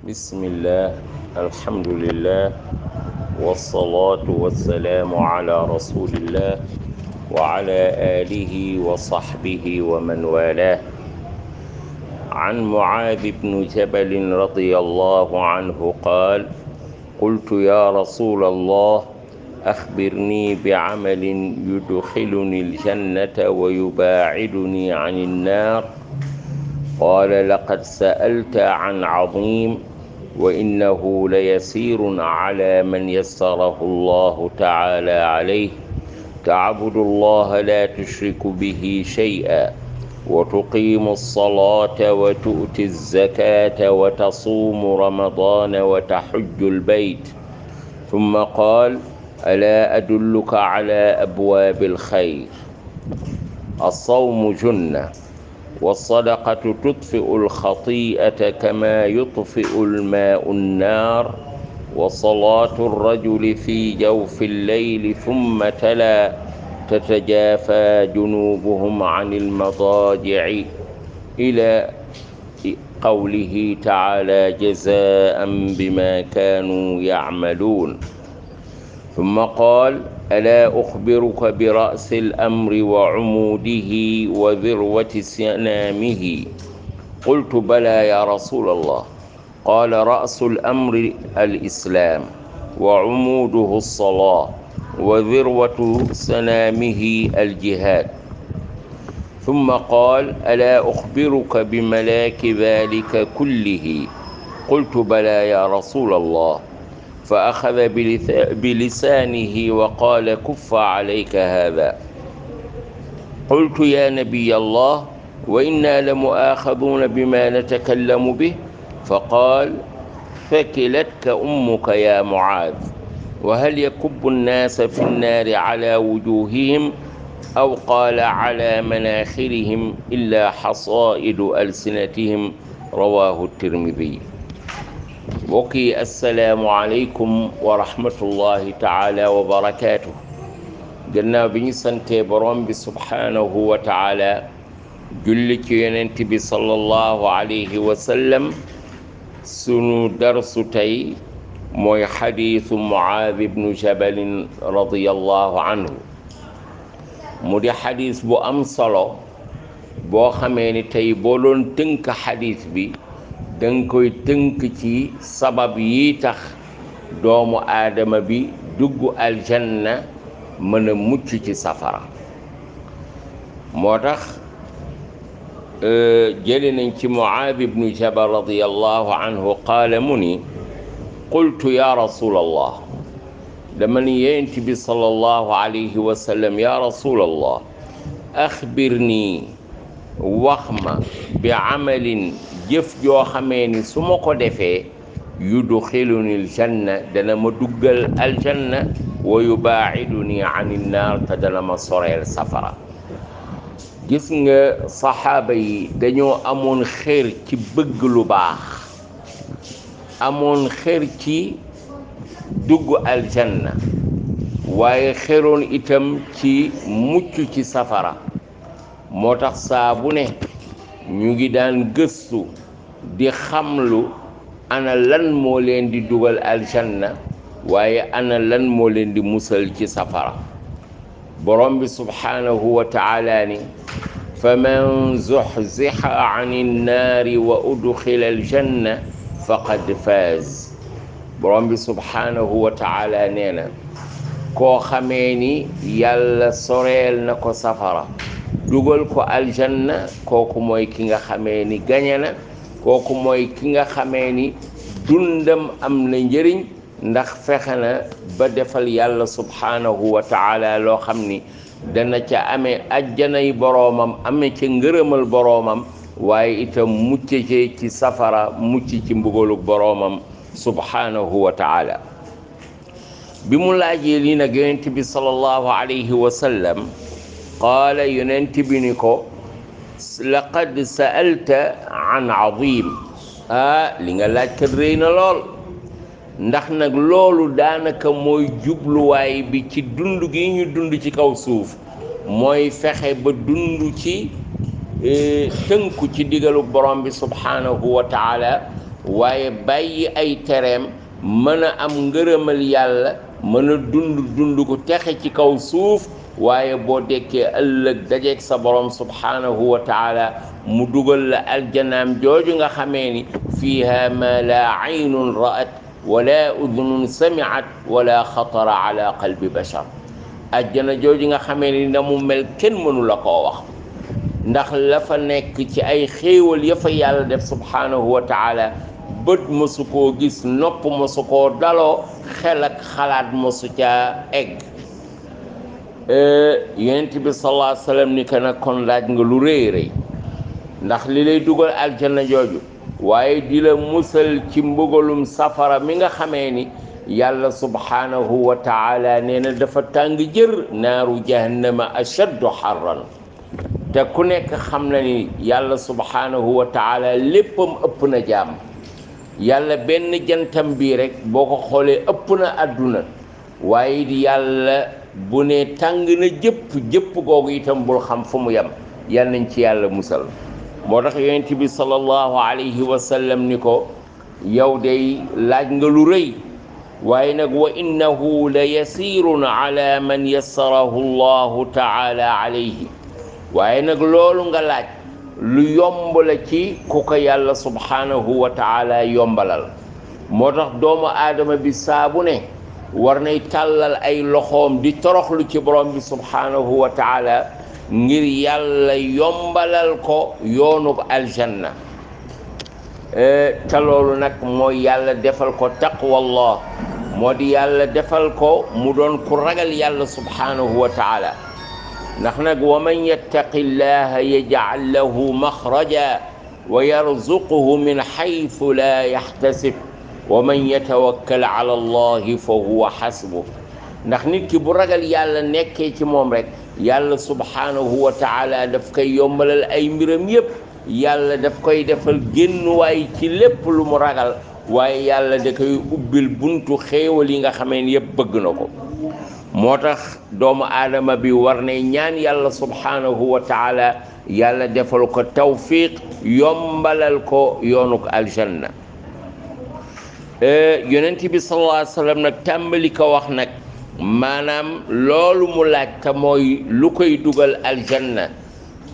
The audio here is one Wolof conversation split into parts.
بسم الله الحمد لله والصلاة والسلام على رسول الله وعلى آله وصحبه ومن والاه. عن معاذ بن جبل رضي الله عنه قال: قلت يا رسول الله أخبرني بعمل يدخلني الجنة ويباعدني عن النار. قال: لقد سألت عن عظيم وإنه ليسير على من يسره الله تعالى عليه. تعبد الله لا تشرك به شيئا وتقيم الصلاة وتؤتي الزكاة وتصوم رمضان وتحج البيت. ثم قال: ألا أدلك على أبواب الخير؟ الصوم جنة، والصدقة تطفئ الخطيئة كما يطفئ الماء النار، وصلاة الرجل في جوف الليل ثم تلا: تتجافى جنوبهم عن المضاجع، إلى قوله تعالى: جزاء بما كانوا يعملون. ثم قال: ألا أخبرك برأس الأمر وعموده وذروة سنامه؟ قلت: بلى يا رسول الله. قال: رأس الأمر الإسلام، وعموده الصلاة، وذروة سنامه الجهاد. ثم قال: ألا أخبرك بملاك ذلك كله؟ قلت: بلى يا رسول الله. فأخذ بلسانه وقال: كف عليك هذا. قلت: يا نبي الله، وإنا لمؤاخذون بما نتكلم به. فقال: ثكلتك أمك يا معاذ. وهل يكب الناس في النار على وجوههم، أو قال على مناخرهم، إلا حصائد ألسنتهم؟ رواه الترمذي. mbokk yi assalaamu aleykum wa rahmatullahi taala wa barakaatu. gannaaw bi ñu santee borom bi subhaanahu wa taala, julli ci yonent bi sallallahu alayhi wa sallam, sunu darsu tey mooy xadiisu Muaaz ibnu Jabalin radiyallahu anhu. mu di xadiis bu am solo boo xamee ni tey boo doon tënk xadiis bi danga koy tënk ci sabab yi tax doomu aadama bi dugg aljanna mën a mucc ci safara. moo tax jële nañ ci Muaaz ibnu Jabal radiyallahu anhu qaala mu ni: qultu ya rasulallah, dama ni yonent bi sallallahu alayhi wa sallam: ya rasulallah, axbirnii, wax ma bi amalin, jëf joo xamee ni su ma ko defee yudxiluni aljanna, dana ma duggal aljanna, wa yubaiduni ani nnaar, te dana ma soreel safara. gis nga saxaaba yi dañoo amoon xër ci bëgg lu baax, amoon xër ci dugg aljanna, waaye xëroon itam ci mucc ci safara. moo tax saa bu ne ñu ngi daan gëstu di xamlu ana lan moo leen di dugal aljanna, waaye ana lan moo leen di musal ci safara. borom bi subhaanahu wa taala ni: faman zuxzixa ani nnaari wa udxila aljanna faqad faaz. borom bi subhaanahu wa taala nee na, koo xamee ni yàlla soreel na ko safara, dugal ko aljanna, kooku mooy ki nga xamee ni gañe na, kooku mooy ki nga xamee ni dundam am na njëriñ, ndax fexe na ba defal yàlla subhaanahu wa taala loo xam ni dana ca amee ajjanay boroomam, amee ca ngërëmal boroomam, waaye itam mucc ci safara, mucc ci mbugaluk boroomam subhaanahu wa taala. bi mu laajee lii nag yonent bi sallallahu alayhi wa sallam, qaala yonent bi ni ko: laqad sa'alta an azim. li nga laaj kat rëy na lool, ndax nag loolu daanaka mooy jubluwaay bi ci dund gi ñu dund ci kaw suuf, mooy fexe ba dund ci tënku ci digalu borom bi subhaanahu wa taala, waaye bàyyi ay tereem mën a am ngërëmal yàlla mën a dund gu texe ci kaw suuf waaye boo dekkee ëllëg dajeeg sa borom subhanahu wa taala mu dugal la aljanaam jooju nga xamee ni fiiha ma la aynun ra'at wala udunun sami'at wala xatara ala qalbi bashar ajjana jooju nga xamee ni na mu mel kenn mënu la koo wax ndax la fa nekk ci ay xéewal ya fa yàlla def subhanahu wa taala bët mësu koo gis nopp mësu koo daloo xel ak xalaat mësu caa egg yonent bi sallallahu alayhi wa sallam ni ko nag kon laaj nga lu rëy rëy ndax li lay dugal aljanna jooju waaye di la musal ci mbugalum safara mi nga xamee ni yàlla subhanahu wa taala nee na dafa tàng jër naaru jahannama ashaddu harran te ku nekk xam na ni yàlla subhanahu wa taala léppam ëpp na jaam yàlla benn jantam bii rek boo ko xoolee ëpp na àdduna waaye di yàlla bu ne tàng na jëpp googu itam bul xam fu mu yem yal nañ ci yàlla musal moo tax yonent bi sallallahu alayhi wa sallam ni ko yow day laaj nga lu rëy waaye nag wa innahu la yasirun ala man yassarahu allahu taala alayhi waaye nag loolu nga laaj lu yomb la ci ku ko yàlla subhanahu wa taala yombalal moo tax doomu aadama bi saabu ne war nay tàllal ay loxoom di toroxlu ci borom bi subhanahu wa taala ngir yàlla yombalal ko yoonu aljanna te loolu nag mooy yàlla defal ko taqwallah moo di yàlla defal ko mu doon ku ragal yàlla subhanahu wa taala ndax nag wa man yattaqi llaha yaj'al lahu maxraja wa yarzuquhu min haythu la yahtasib wa man yatawakkal ala allahi fa huwa hasbuh ndax nit ki bu ragal yàlla nekkee ci moom rek yàlla subhanahu wa taala daf koy yombalal ay mbiram yépp yàlla daf koy defal génnuwaay ci lépp lu mu ragal waaye yàlla da koy ubbil buntu xéewal yi nga xamee ni yépp bëgg na ko moo tax doomu aadama bi war ne ñaan yàlla subhanahu wa taala yàlla defal ko tawfiq yombalal ko yoonuk aljanna yonent bi sallallahu alayhi wa sallam nag tàmbali ko wax nag maanaam loolu mu laaj te mooy lu koy dugal aljanna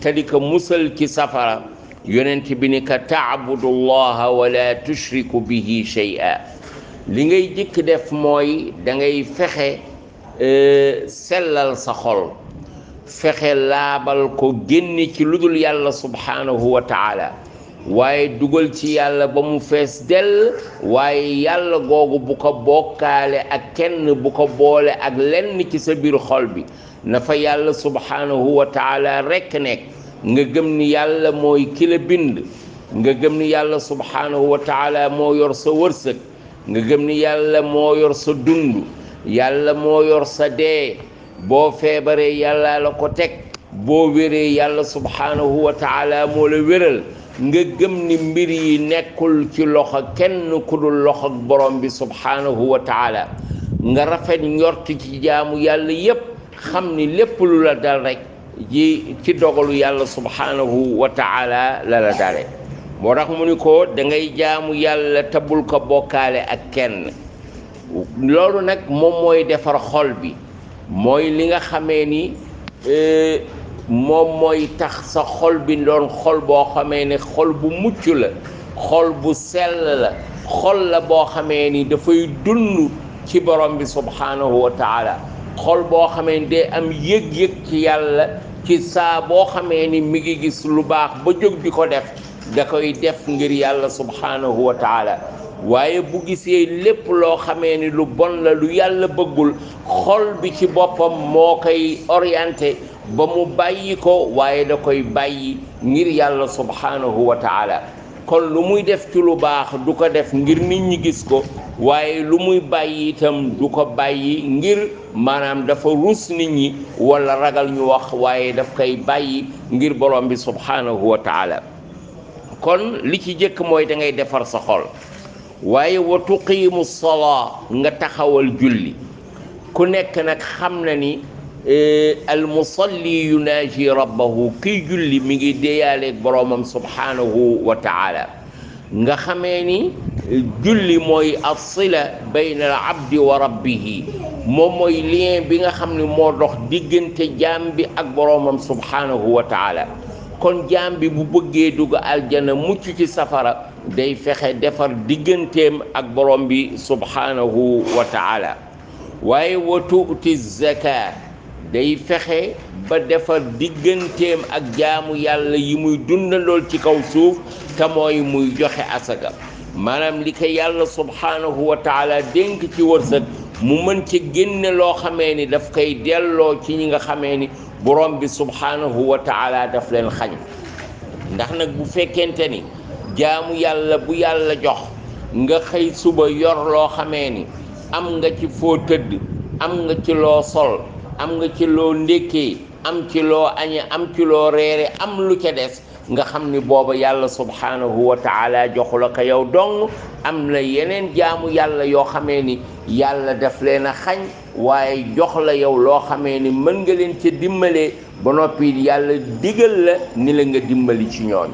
te di ko musal ci safara yonent bi ni ka taabudullaha wala tushriku bihi shay'a li ngay jëkk def mooy da ngay fexe sellal sa xol fexe laabal ko génne ci ludul yàlla subhanahu wa taala waaye dugal ci yàlla ba mu fees dell waaye yàlla googu bu ko bokkaale ak kenn bu ko boole ak lenn ci sa biir xol bi na fa yàlla subhanahu wa taala rekk nekk nga gëm ni yàlla mooy ki la bind nga gëm ni yàlla subhanahu wa taala moo yor sa wërsëg nga gëm ni yàlla moo yor sa dund yàlla moo yor sa dee boo feebaree yàlla la ko teg boo wéree yàlla subhanahu wa taala moo la wéral nga gëm ni mbir yi nekkul ci loxo kenn ku dul loxo borom bi subhanahu wa taala nga rafet njort ci jaamu yàlla yépp xam ni lépp lu la dal rek ci dogalu yàlla subhanahu wa taala la la dale moo tax mu ni ko da ngay jaamu yàlla te bul ko bokkaale ak kenn loolu nag moom mooy defar xol bi mooy li nga xamee ni moom mooy tax sa xol bi doon xol boo xamee ne xol bu mucc la xol bu sell la xol la boo xamee ni dafay dund ci borom bi subhanahu wa taala xol boo xamee ni day am yëg-yëg ci yàlla ci saa boo xamee ni mi ngi gis lu baax ba jóg di ko def da koy def ngir yàlla subhanahu wa taala waaye bu gisee lépp loo xamee ni lu bon la lu yàlla bëggul xol bi ci boppam moo koy orienté ba mu bàyyi ko waaye da koy bàyyi ngir yàlla subhanahu wa taala kon lu muy def ci lu baax du ko def ngir nit ñi gis ko waaye lu muy bàyyi itam du ko bàyyi ngir maanaam dafa rus nit ñi wala ragal ñu wax waaye daf koy bàyyi ngir borom bi subhanahu wa taala kon li ci jëkk mooy da ngay defar sa xol waaye wa tuqiimu salaa nga taxawal julli ku nekk nag xam na ni al musalli yunaaji rabbahu kiy julli mi ngi déeyaaleeg boroomam subhanahu wa taala nga xamee ni julli mooy as-sila bayna al abdi wa rabbihi moom mooy lien bi nga xam ne moo dox diggante jaam bi ak boroomam subhanahu wa taala kon jaam bi bu bëggee dugg aljana mucc ci safara day fexe defar digganteem ak borom bi subhanahu wa taala waaye wa tuuti zaka day fexe ba defar digganteem ak jaamu yàlla yi muy dundandool ci kaw suuf te mooy muy joxe asaka maanaam li ko yàlla subhanahu wa taala dénk ci wërsëg mu mën ci génne loo xamee ni daf koy delloo ci ñi nga xamee ni borom bi subhanahu wa taala daf leen xañ ndax nag bu fekkente ni jaamu yàlla bu yàlla jox nga xëy suba yor loo xamee ni am nga ci foo tëdd am nga ci loo sol am nga ci loo ndékkee am ci loo añe am ci loo reere am lu ca des nga xam ni booba yàlla subhanahu wa taala joxu la ko yow dong am na yeneen jaamu yàlla yoo xamee ni yàlla daf leen a xañ waaye jox la yow loo xamee ni mën nga leen ca dimbalee ba noppi yàlla digal la ni la nga dimbali ci ñooñu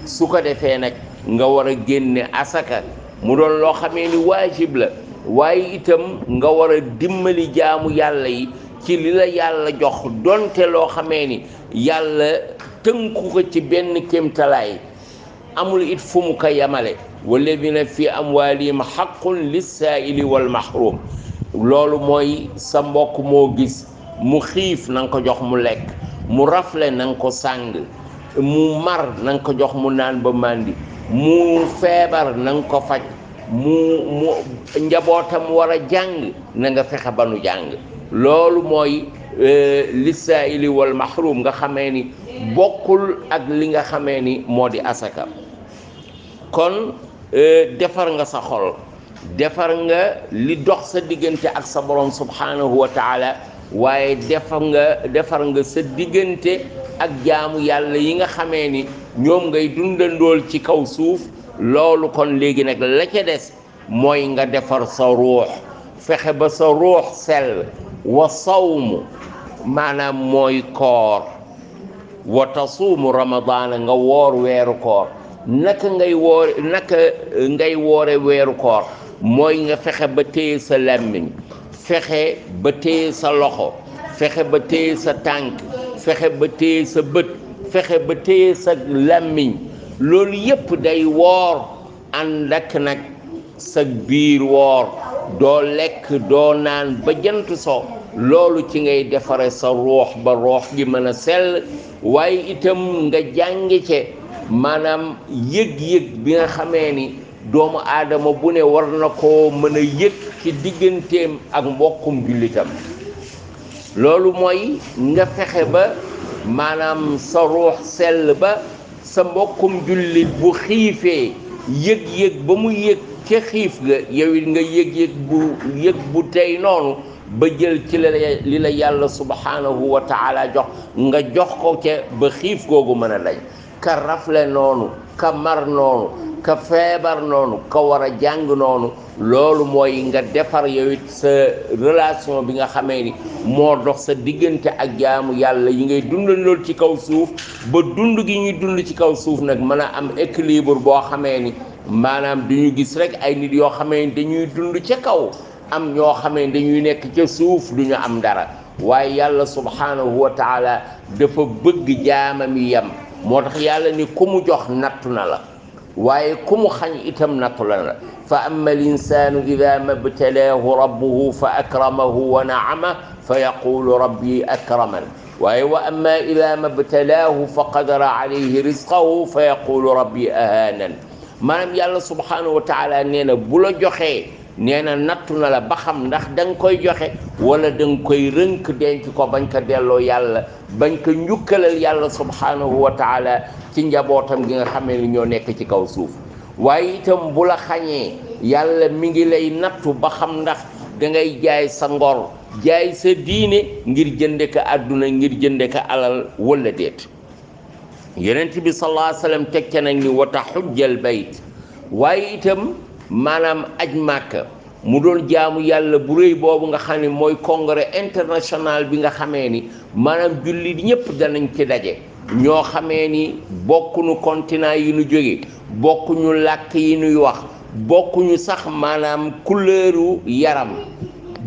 su ko defee nag nga war a génne asaka mu doon loo xamee ni waajib la waaye itam nga war a dimbali jaamu yàlla yi ci li la yàlla jox donte loo xamee ni yàlla tënku ko ci benn kéemtalaay amul it fu mu ko yamale walladina fi amwaalihim haqqun lissaa'ili wal mahrum loolu mooy sa mbokk moo gis mu xiif na nga ko jox mu lekk mu rafle na nga ko sàng mu mar na nga ko jox mu naan ba màndi mu feebar na nga ko faj mu njabootam war a jàng na nga fexe ba nu jàng loolu mooy lissaa'ili wal mahrum nga xamee ni bokkul ak li nga xamee ni moo di asaka kon defar nga sa xol defar nga li dox sa diggante ak sa borom subhanahu wa taala waaye defar nga sa diggante ak jaamu yàlla yi nga xamee ni ñoom ngay dundandool ci kaw suuf loolu kon léegi nag la ca des mooy nga defar sa ruux fexe ba sa ruux sell wa sawmu maanaam mooy koor wa tasuumu ramadaana nga woor weeru koor naka ngay woore weeru koor mooy nga fexe ba téye sa làmmiñ fexe ba téye sa loxo fexe ba téye sa tànk fexe ba téye sa bët fexe ba téye sa làmmiñ loolu yépp day woor ànd ak nag sa biir woor doo lekk doo naan ba jant so loolu ci ngay defare sa ruux ba ruux gi mën a sell waaye itam nga jàngi ci maanaam yëg-yëg bi nga xamee ni doomu aadama bu ne war na koo mën a yëg ci digganteem ak mbokkum jullitam loolu mooy nga fexe ba maanaam sa ruux sell ba sa mbokkum jullit bu xiifee yëg-yëg ba mu yëg ca xiif ga yow it nga yëg bu tey noonu ba jël ci li la yàlla subhanahu wa taala jox nga jox ko ca ba xiif googu mën a dañ ka rafle noonu ka mar noonu ka feebar noonu ka war a jàng noonu loolu mooy nga defar yow it sa relation bi nga xamee ni moo dox sa diggante ak jaamu yàlla yi ngay dundandool ci kaw suuf ba dund gi ñuy dund ci kaw suuf nag mën a am équilibre boo xamee ni maanaam duñu gis rek ay nit yoo xamee ni dañuy dund ca kaw am ñoo xamee ni dañuy nekk ca suuf duñu am dara waaye yàlla subhanahu wa taala dafa bëgg jaamam yi yem moo tax yàlla ni ku mu jox nattu na la waaye ku mu xañ itam nattu la fa amma al insanu ida mabtalaahu rabbuhu fa akramahu wa naama fa yaqulu rabbi akraman waaye wa amma ida mabtalaahu fa qadara alayhi rizqahu fa yaqulu rabbi ahanan maanaam yàlla subhanahu wa taala nee na bu la joxee nee na nattu na la ba xam ndax da nga koy joxe wala da nga koy rënk denc ko bañ ko delloo yàlla bañ ko njukkalal yàlla subhanahu wa taala ci njabootam gi nga xamee ni ñoo nekk ci kaw suuf waaye itam bu la xañee yàlla mi ngi lay nattu ba xam ndax da ngay jaay sa ngor jaay sa diine ngir jënde ko àdduna ngir jënde ko alal wala déet yonent bi sallallahu alayhi wa sallam teg ca nag ni wa tahujjal bayt waaye itam maanaam aj màkka mu doon jaamu yàlla bu rëy boobu nga xam ne mooy congrès international bi nga xamee ni maanaam jullit ñëpp danañ ci daje ñoo xamee ni bokkunu continent yi nu jóge bokkuñu làkk yi nuy wax, bokkuñu sax maanaam couleuru yaram,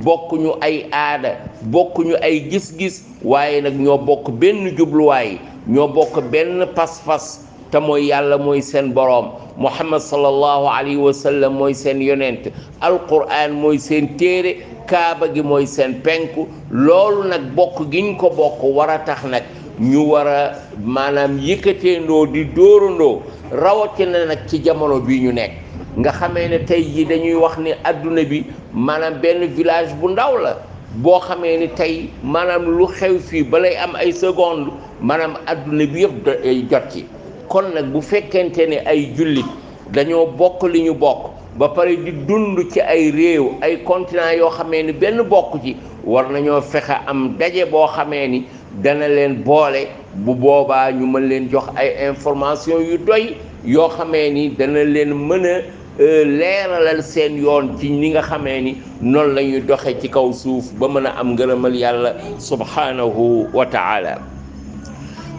bokkuñu ay aada, bokkuñu ay gis-gis, waaye nag ñoo bokk benn jubluwaay, ñoo bokk benn pas-pas, te mooy yàlla mooy seen boroom, Muhammad sallallahu alayhi wa sallam mooy seen yonent, alquran mooy seen téere, kaaba gi mooy seen penku. loolu nag bokk giñ ko bokk war a tax nag ñu war a maanaam yëkkateendoo di dóorandoo, rawatina nag ci jamono bi ñu nekk nga xamee ne tey jii dañuy wax ni adduna bi maanaam benn village bu ndaw la boo xamee ni tey maanaam lu xew fii balay am ay seconde maanaam adduna bi yëpp jot ci. kon nag bu fekkente ne ay jullit dañoo bokk li ñu bokk ba pare di dund ci ay réew ay continent yoo xamee ni benn bokk ci, war nañoo fexe am daje boo xamee ni dana leen boole, bu boobaa ñu mën leen jox ay information yu doy yoo xamee ni dana leen mën a leeralal seen yoon ci ni nga xamee ni noonu la ñuy doxe ci kaw suuf ba mën a am ngërëmal yàlla subhanahu wa taala.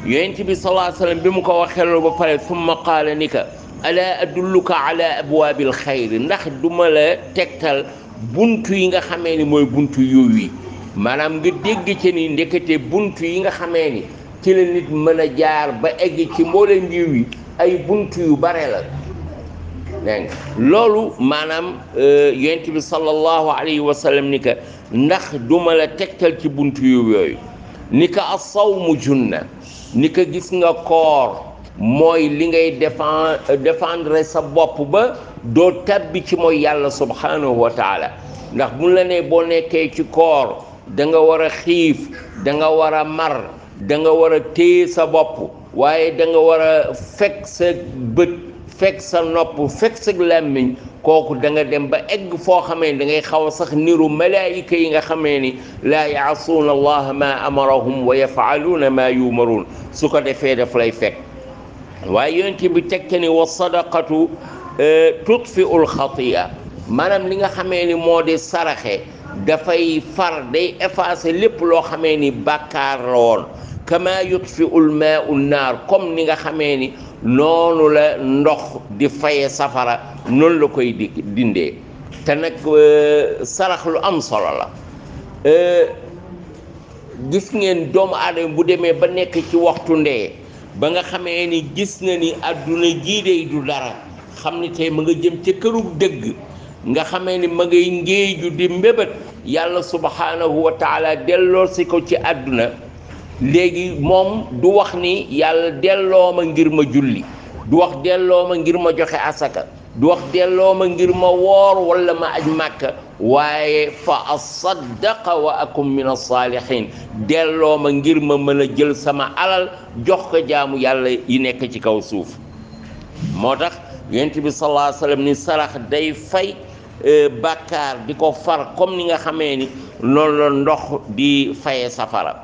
yonent bi sallallahu alayhi wa sallam bi mu ko waxee loolu ba pare summa qaala ni ka ala adulluka ala abwaabil xayri, ndax duma la tegtal buntu yi nga xamee ni mooy buntu yiw yi. maanaam nga dégg ci ni ndekete buntu yi nga xamee ni ci la nit mën a jaar ba egg ci mbooleem yiw yi ay buntu yu bare la. dégg nga loolu maanaam yonent bi sallallahu alayhi wa sallam ni ka ndax duma la tegtal ci buntu yiw yooyu. ni ka as-sawmu junna, ni ka gis nga koor mooy li ngay défendre sa bopp ba doo tabbi ci mooy yàlla subhanahu wa taala. ndax buñ la nee boo nekkee ci koor da nga war a xiif, da nga war a mar, da nga war a téye sa bopp, waaye da nga war a fekk sa bët, fekk sa nopp, fekk sa làmmiñ, kooku da nga dem ba egg foo xamee ni da ngay xaw a sax niru malaayika yi nga xamee ni laa yaasuuna allaha ma amarahum wa yafaaluuna ma yumaruun. su ko defee daf lay fekk. waaye yonent bi tekki ni wa sadaqatu tutfiu lxatia, maanaam li nga xamee ni moo di saraxe dafay far, day effacer lépp loo xamee ni bàkkaar la woon. kama yutfiu lmaau naar, comme ni nga xamee ni noonu la ndox di faye safara, noonu la koy dindee. te nag sarax lu am solo la. gis ngeen doomu aadama bu demee ba nekk ci waxtu ndee, ba nga xamee ni gis na ni adduna jii dey du dara, xam ni tey ma nga jëm ca kërug dëgg, nga xamee ni ma ngay ngéeju di mbébét yàlla subhanahu wa taala delloo si ko ci àdduna. léegi moom du wax ni yàlla delloo ma ngir ma julli, du wax delloo ma ngir ma joxe asaka, du wax delloo ma ngir ma woor wala ma aj màkka, waaye fa asaddaqa wa akum min as-saalihin, delloo ma ngir ma mën a jël sama alal jox ko jaamu yàlla yi nekk ci kaw suuf. moo tax yonent bi sallallahu alayhi wa sallam ni sarax day fay bàkkaar, di ko far comme ni nga xamee ni noonu la ndox di faye safara.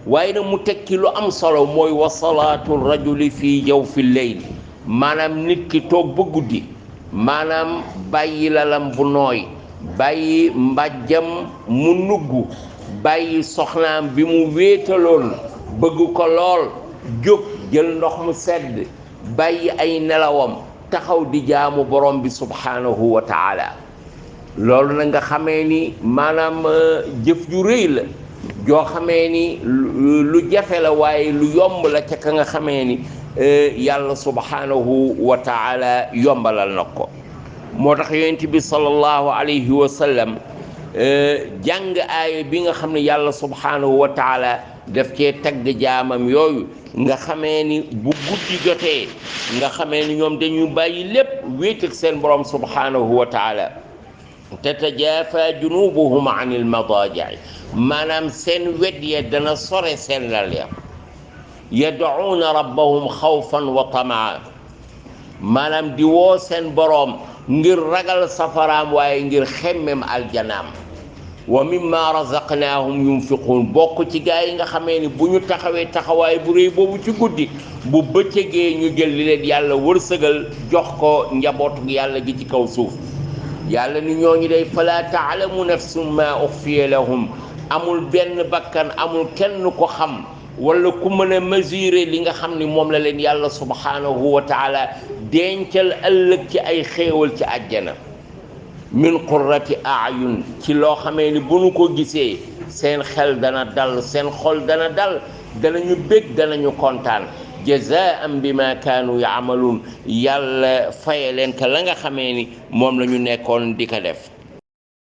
waaye nag mu tekki lu am solo mooy wa salaatu rajuli fii jawfi leyl, maanaam nit ki toog ba guddi, maanaam bàyyi lalam bu nooy, bàyyi mbàjjam mu nugg, bàyyi soxnaam bi mu wéetaloon bëgg ko lool, jóg jël ndox mu sedd, bàyyi ay nelawam taxaw di jaamu borom bi subhanahu wa taala. loolu na nga xamee ni maanaam jëf ju rëy la joo xamee ni lu jafe la, waaye lu yomb la ca ka nga xamee ni yàlla subhanahu wa taala yombalal na ko. moo tax yonent bi sallallahu alayhi wa sallam jàng aaya bi nga xam ne yàlla subhanahu wa taala daf cee tagg jaamam yooyu nga xamee ni bu guddi jotee nga xamee ni ñoom dañuy bàyyi lépp wéet ak seen borom subhanahu wa taala. tatajaafa junubuhum an il madaaji, maanaam seen wet ya dana sore seen lal ya. yad'uuna rabbahum xawfan wa tamaa, maanaam di woo seen boroom ngir ragal safaraam waaye ngir xemmem aljanaam. wa mimma razaqnaahum yunfiquun, bokk ci gaa yi nga xamee ni bu ñu taxawee taxawaay bu rëy boobu ci guddi, bu bëccëgee ñu jël li leen yàlla wërsëgal jox ko njabootu yàlla gi ci kaw suuf. yàlla ni ñooñu day fala taalamu nafsum ma uxfiya lahum, amul benn bakkan, amul kenn ko xam wala ku mën a mesurer li nga xam ni moom la leen yàlla subhanahu wa taala dencal ëllëg ci ay xéewal ci àjjana min qurrati ayun ci loo xamee ni bu nu ko gisee seen xel dana dal seen xol dana dal danañu bég danañu kontaan jazaan bima kaanu yaamaluun yàlla faye leen ka la nga xamee ni moom la ñu nekkoon di ko def